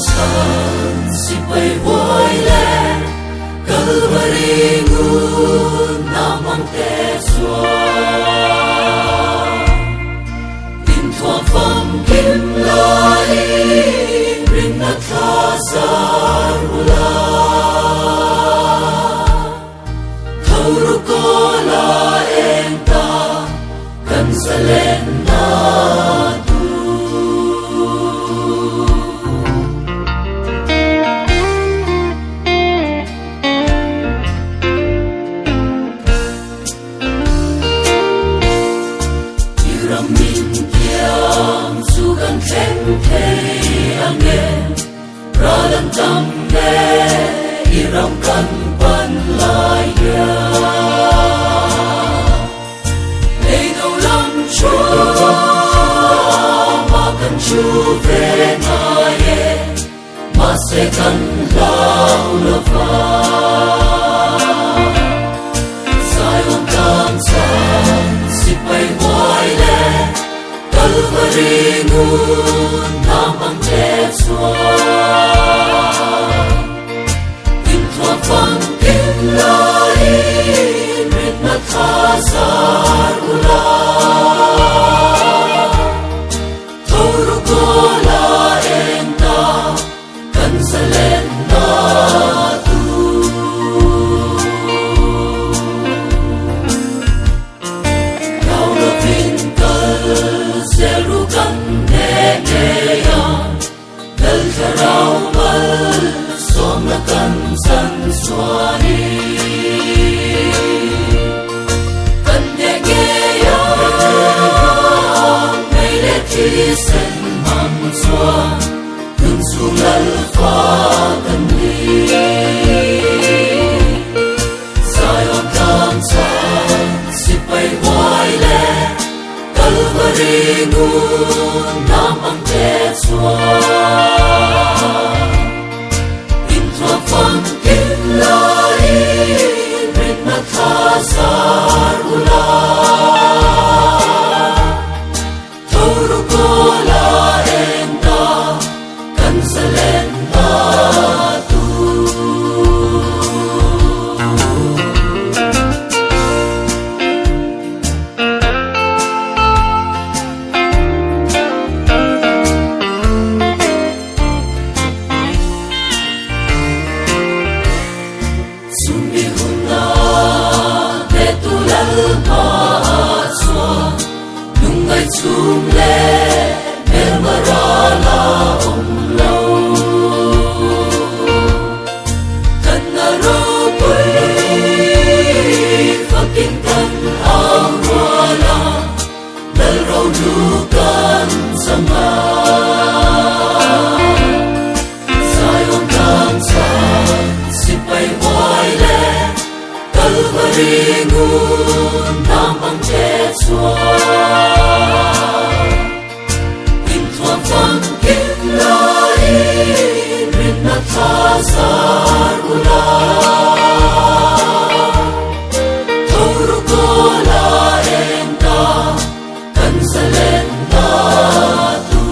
chhan sipai huai le Kalvari ngun namang te chuan In thuam famkim laiin rinna thla zar ula. Tho ru kawla eng ta kan zalenna tu. I ram min kiam chu kan thleng thei ang e. Ral an tam e, i ram kan pan lai hian. Ei do lam chu ma kan chu ve ngai e, mahse kan hlau lo va. Zion tlang chan sipai huai le Kalvari ngun nam ang te chuan In thuam famkim laiin ritna tha zar ula. Tho ru kawla eng ta kan zalenna tu. Hlau lovin kal zel ru kan hne ngei a, Lal thlarau mal sawmna kan chan chuanin. Kan hne ngei a, mei leh thisen hmang chuan nun chhung Lal fa kan ni. Zion tlang chhan sipai huai le Kalvari ngun nam ang te chuan In thuam famkim laiin rinna thla zar ula. Tho ru kawla eng ta kan zalenna tu. Chumi huna hnetu Lalpa chuan lungngai chhum leh hmelma ral a awm lo. Kan na ropui fakin kan au rual a, Lal rohlu kan chang a. Zion tlang chhan sipai huai le Kalvari ngun nam ang te chuan In thuam famkim laiin rinna thla zar ula. Tho ru kawla eng ta kan zalenna tu.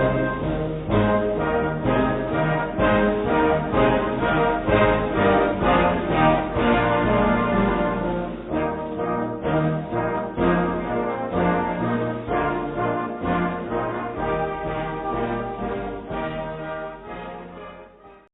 Lai.